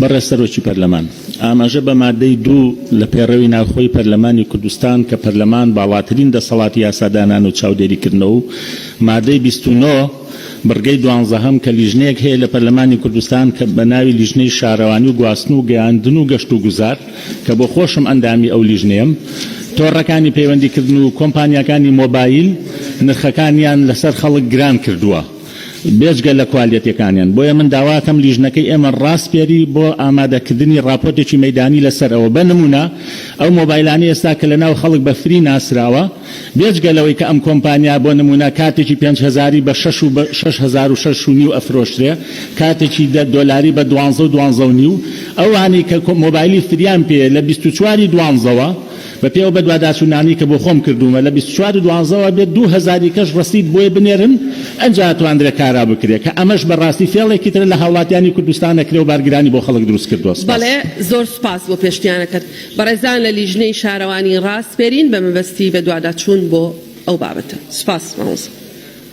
بەڕێز سەرۆکی پەرلەمان، ئاماژە بە مادەی دوو لە پەیڕەوی ناوخۆی پەرلەمانی کوردستان کە پەرلەمان باڵاترین دەسەڵاتی یاسادانان و چاودێریکردنە و مادەی 29 بڕگەی دوانزەهەم کە لیژنەیەک هەیە لە پەرلەمانی کوردستان کە بە ناوی لیژنەی شارەوانی و گواستن و گەیاندن و گەشتوگوزار کە بۆ خۆشم ئەندامی ئەو لیژنەیەم تۆڕەکانی پەیوەندیکردن و کۆمپانیاکانی مۆبایل نرخەکانیان لەسەر خەڵک گران کردووە. بێجگە لە کوالێتیەکانیان، بۆیە من داواکەم لیژنەکەی ئێمە ڕاسپێری بۆ ئامادەکردنی ڕاپۆرتێکی مەیدانی لەسەر ئەوە، بە نمونە ئەو مۆبایلانەی ئێستا کە لەناو خەڵک بە free ناسراوە، بێجگە لەوەی کە ئەم کۆمپانیا بۆ نمونە کارتێکی 5000ی بە شەش و 6000 و شەش و نیو ئەفرۆشرێ، کارتێکی دە دۆلاری بە دوانزە و دوانزە و نیو، ئەوانەی کە مۆبایلی free یان پێیە لە 24 ی دوانزەوە، بە پێی ئەو بەدواداچوونانەی کە بۆ خۆم کردوومە لە 24 و دوانزەوە بێت دوو هەزاری کەش ڕەسید بۆی بنێرن ئەنجا ئەتواندرێ کارا بکرێ کە ئەمەش بە ڕاستی فێڵێکی ترە لە هاوڵاتیانی کوردستان ئەکرێ و بارگرانی بۆ خەڵک دروست کردووە. سپاس. بەڵێ زۆر سوپاس بۆ پێشنیارەکەت. بەڕێزان لە لیژنەی شارەوانی ڕاسپێرین بە مەبەستی بەدواداچوون بۆ ئەو بابەتە. سوپاس مامۆستا.